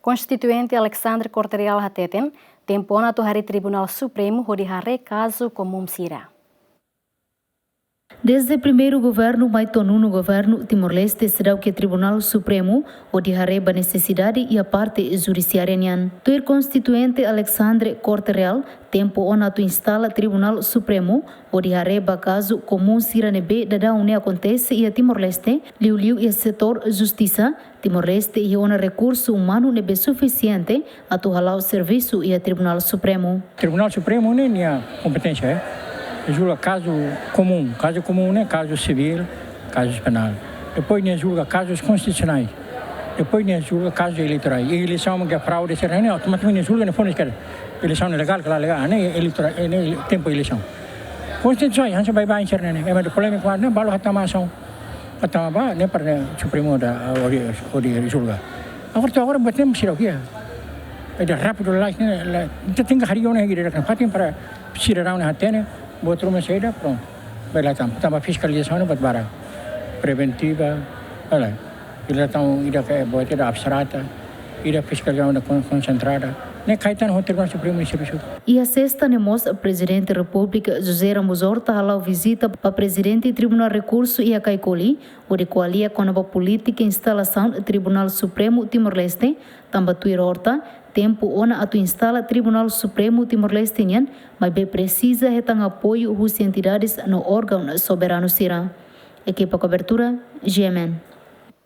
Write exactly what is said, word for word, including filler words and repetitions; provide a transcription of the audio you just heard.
Konstituinte Alexandre Corte-Real hateten, tempu ona atu harii Tribunál Supremu hodi haree kazu komún sira. Desde primeiru governu mai to'o nonu governu, Timor-Leste seidauk iha Tribunál Supremu hodi haree ba nesesidade iha parte judisiária nian. Tuir Konstituinte Alexandre Corte-Real, tempu ona atu instala Tribunál Supremu hodi haree ba kazu komún sira ne'ebé daudaun ne'e akontese iha Timor-Leste, liuliu iha setór justisa, Timor-Leste iha ona rekursu umanu ne'ebé sufisiente atu hala'o servisu iha Tribunál Supremu. Tribunál Supremu ne'e nia kompeténsia, eh, julga kazu komún, kazu komún ne'e kazu sivíl, kazu penál. Depois nia julga kazus konstitusionais. Depois nia julga kazus eleitorais. I eleisaun ke fraude sira ne'e, automatikamente nia julga ne'e fó ne'e katak eleisaun ne'e legál ka la legál, ne'e eleitora, ne'e tempu eleisaun. Konstituisaun, hanesan baibain sira ne'e, ema ida polémika ne'e, balu hatama asaun. Hatama ba, ne'e para ne'e Supremu atu, ah, hodi, hodi julga. Agora, to'o agora, buat ne'e seidauk iha. Ida rápidu lalais ne'e, la, ita tenke harii ona ida, ida, fatin para sidadaun ne'e hatene, buat ruma saida, prontu. Bele hatama, tanba fiskalizasaun ne'e buat barak. Preventiva, olha, ida tan, ida ke buat ida abstrata, ida fiskalizasaun ida kon-, konsentrada. Ne'e kaitan ho Tribunál Supremu nia servisu. Iha sesta ne'e mós, Prezidente Repúblika José Ramos Horta hala'o vizita ba Prezidente Tribunál Rekursu iha Caicoli, hodi ko'alia kona-ba polítika instalasaun Tribunál Supremu Timor-Leste, tanba tuir Horta, tempu ona atu instala Tribunál Supremu Timor-Leste nian, maibé presiza hetan apoiu husi entidades no órgaun soberanu sira. Ekipa kobertura, G M N.